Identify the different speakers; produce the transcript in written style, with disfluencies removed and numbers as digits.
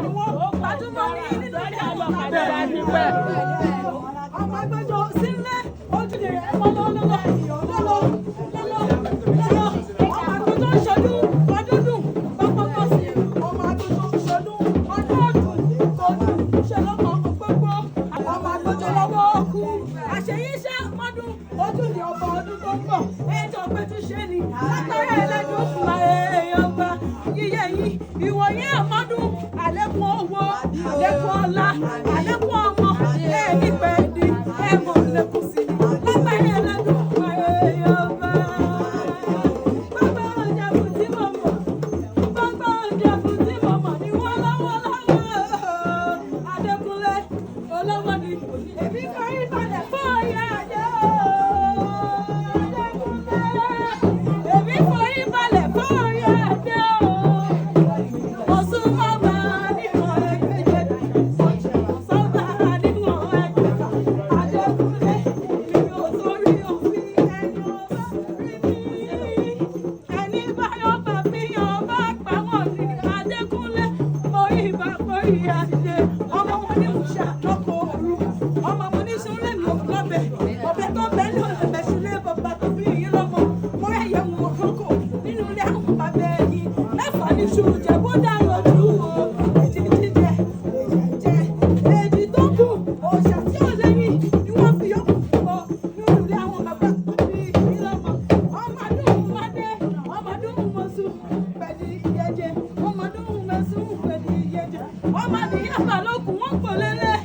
Speaker 1: Ni wọ́n gbajúmọ̀ ní nínú ilé àwọn bàbá ọmọ agbẹjọ sílẹ̀ ojúde rẹ̀ mọ́ lọ́lọ́lọ́ lọ́lọ́ lọ́lọ́ lọ́lọ́. Ọmọ agbẹjọ ń ṣọdún ọdún dùn pọ́pọ́pọ́ sí. Ọmọ agbẹjọ ń ṣọdún ọdún ọdún kò dùn ṣe lọ́mọ gbogbo. Ọmọ agbẹjọ lọ́wọ́ kú àṣeyíṣẹ́ mọ́dún ojúde ọba ọdún tó ń bọ̀ ẹjọ́ péjú ṣe ni látàrí ẹlẹ́dùn fún èèyàn gba yíyẹ yín ìwòye àmọ́dún, àlékún owó, àlékún ọlá, àlékún ọmọ, ẹ̀ẹ́dì pẹ̀ẹ́dì ẹ̀mọ̀ lẹ́kùn sí i látàrí ẹlẹ́dùn fún èèyàn gbà. Bàbá ọjà kù tí mo mọ̀, bàbá ọjà kù tí mo mọ̀ ní wọ́n lọ́wọ́ lọ́wọ́. Adékúnlé olówó ni èmi kọrí balẹ̀ fún ọ̀yà àjẹ́. Adékúnlé, èmi forí balẹ̀ fún ọ̀yà àjẹ́ o. Mo sún mọ́ bá níwọ̀n ẹgbẹ́jẹ́, sọ́ba níwọ̀n ẹgbẹ́fà. Adékúnlé, mi ò sórí òfin ẹni ọba rí mi. Ẹni báyọ̀ bá fi hàn bá pa wọ́n ní Adékúnlé. Orí ìbá orí àdìdẹ. Ọmọ wọn ní òòṣà lọ́kọ̀ òru. Ọmọ wọn ní sùnlẹ̀ mi ò lọ́bẹ̀. Ọbẹ̀ tó bẹ́ẹ̀ ní ọ̀lẹ́bẹ̀ sílé bàbá tó bí yín lọ́mọ. Mo rẹ̀ yẹ̀ wọ̀n kókò nínú ilé àwọn bàbá ẹ̀yìn. Mẹ́fà ní sùúrù jẹ́ bó dá lójú o. Èjì jíjẹ, èjì jẹ, èjì tó kù, òòṣà tí ò lẹ́yìn ni wọ́n fi yókù fún ọ nínú ilé àwọn bàbá tó bí yín lọ́mọ. Ọmọ àdúhùn Mádé, ọmọ àdúhùn Mọ̀sù, pẹ̀lú ìyẹ́jẹ, ọmọ àdúhùn Mẹ̀sùn pẹ̀lú ìyẹ́jẹ. Ọmọ àdìyàfà lókun wọ́n pò lélẹ̀.